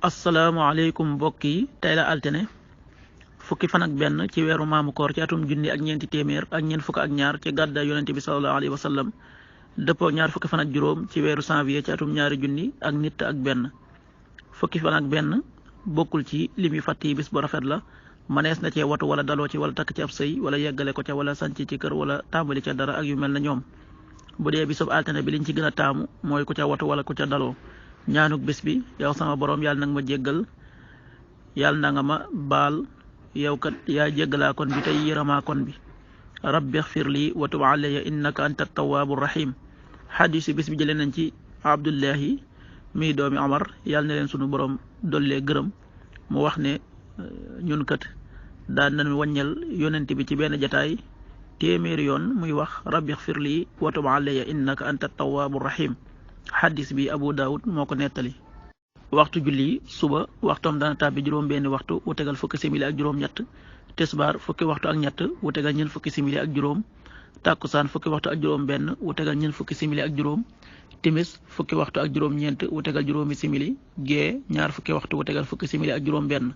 asalaamaaleykum mbokk yi tey la altine fukki fan ak benn ci weeru maamu koor ci atum junni ak ñeenti téeméer ak ñeent fukk ak ñaar ci gàddaay yonente bi sallallahu alayhi wa sallam dëppoo ñaar fukki fan ak juróom ci weeru janvier ci atum ñaari junni ak nit ak benn fukki fan ak benn bokkul ci lim yu fàtt yi bis bu rafet la manees na cee watu wala daloo ci wala takk ci ab sëy wala yeggale ko ca wala sanc ci kër wala tàmbali ca dara ak yu mel na ñoom bu dee bisub altine bi liñ ci gën a taamu mooy ku ca watu wala ku ca daloo ñaanuk bés bi yow sama borom yàlla nag ma jéggal yàlla na nga ma baal yow kat yaa jéggalaa kon bi tey yërëmaa kon bi rabbi xfir lii wa tub alayya innaka anta tawaabu rahim xadis yi bés bi jëlee nañ ci abdullahi mii doomi omar yàlla na leen sunu borom dollee gërëm mu wax ne ñun kat daan nañ wàññel yonent bi ci benn jataay téeméeri yoon muy wax rabbi xfir lii wa tub alayya innaka anta tawaabu rahim xaddis bi Abu Daawud moo ko nettali. waxtu julli suba waxtoom dana tàbbi juróom benni waxtu wu tegal fukki simili ak juróom ñett tisbaar fukki waxtu ak ñett wu tegal ñeent fukki simili ak juróom tàkkusaan fukki waxtu ak juróom benn wu tegal ñeent fukki simili ak juróom timis fukki waxtu ak juróom ñeent wu tegal juróomi simili gee ñaar fukki waxtu wu tegal fukki simili ak juróom benn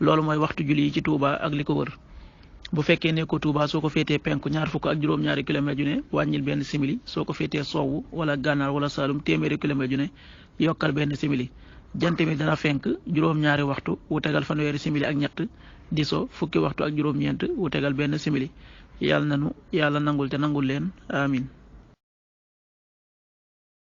loolu mooy waxtu julli yi ci Touba ak li ko wër. bu fekkee ne ko Touba soo ko féetee penku ñaar fukk ak juróom-ñaari kilomètres yu ne wàññil benn simili soo ko féetee sowwu wala gànnaar wala Saalum téeméeri kilomètres yu ne yokkal benn simili jant mi dana fenk juróom-ñaari waxtu wu tegal fanweeri simili ak ñett di so fukki waxtu ak juróom-ñeent wu tegal benn simili yàlla nanu yàlla nangul te nangul leen amin